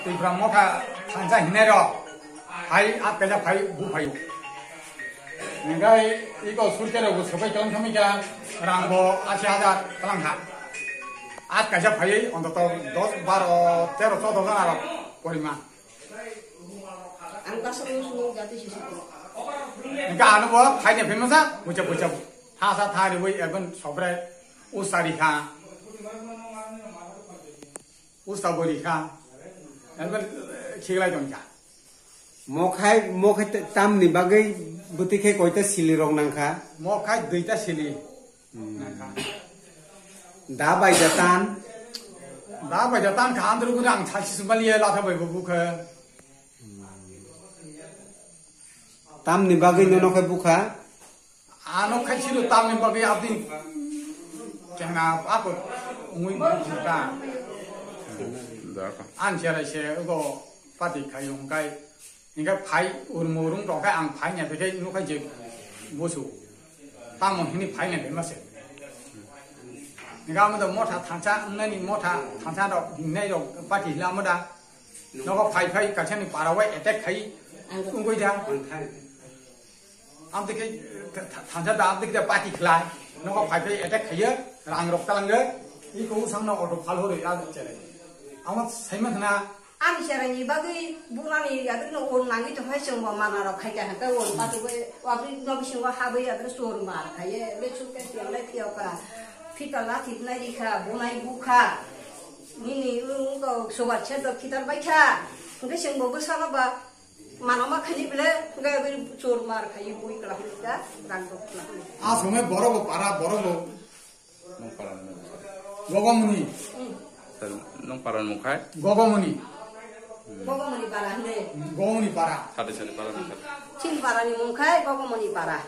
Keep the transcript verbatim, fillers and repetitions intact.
Tipra motha thansa hinai rok phai, at kaisa phai bu phai. Ngai iko surte rok bu sobai tong thami kha rang bo ashi hajar kalang kha. At kaisa phai ontoto dos, baro, tero, chodo jana rok porima. Ang ta sung sung jati sisi ko. Ngai ano bo phai ne phimasa bucha bucha. Thasa thari wi ekdom sobrai usari kha. Usta bori kha. Ekbar khiklai tong kha. Mokhai, mokhai t-, tamni bagwi bwtwi khe koita sili rok nang kha? Mokhai duita sili nang kha. Da bai da tan? Da bai da tan kha, andro guna ang thachi sumali latha bai bu khe. Tamni bagwi nono khe bukha? Ano khai siro tamni bagwi abdi kena ako ungui bukha. An serai se ugo pati khai ungkai. Ingka phai urmo urung tongkai ang phai nya bekai nukai je bosu. Tamo hini phai nya bema se. Ingka amo da motha thansa, nani motha thansa rok, hinai rok pati hila amo da. Nogo phai phai kaisa ni para wai attack khai ungoi da. Amtike thansa da amtike da pati khlai. Nogo phai phai attack khaiya rang rok talangga. Iko usang no auto phal hori ya chere. Amo saima khna. Ani chere ni bagwi burani ya no on nangi to hai sengwa mana rok khai ka hanta on patu wabri no sengwa habai ya sur mar khaiye le chu ke tiang le tiok ka. Phita lathi nai rikha, bunai bukha. Nini wng wng kok sobar chhe do khitar bai kha. Hwnkhe chwng bo bwsano ba mano ma khani bile, hwnkhe aboni chor mar khai bui kla hwnkha, rang rok kla hwnkha. A somoi borok bo para, borok bo. Nung para nung. Gogomuni. Sir, nung para nung khai? Gogomuni. Gogomuni para hwnkhe. Gogomuni para. Sade sade para nung khai. Chin para ni mung khai, Gogomuni para.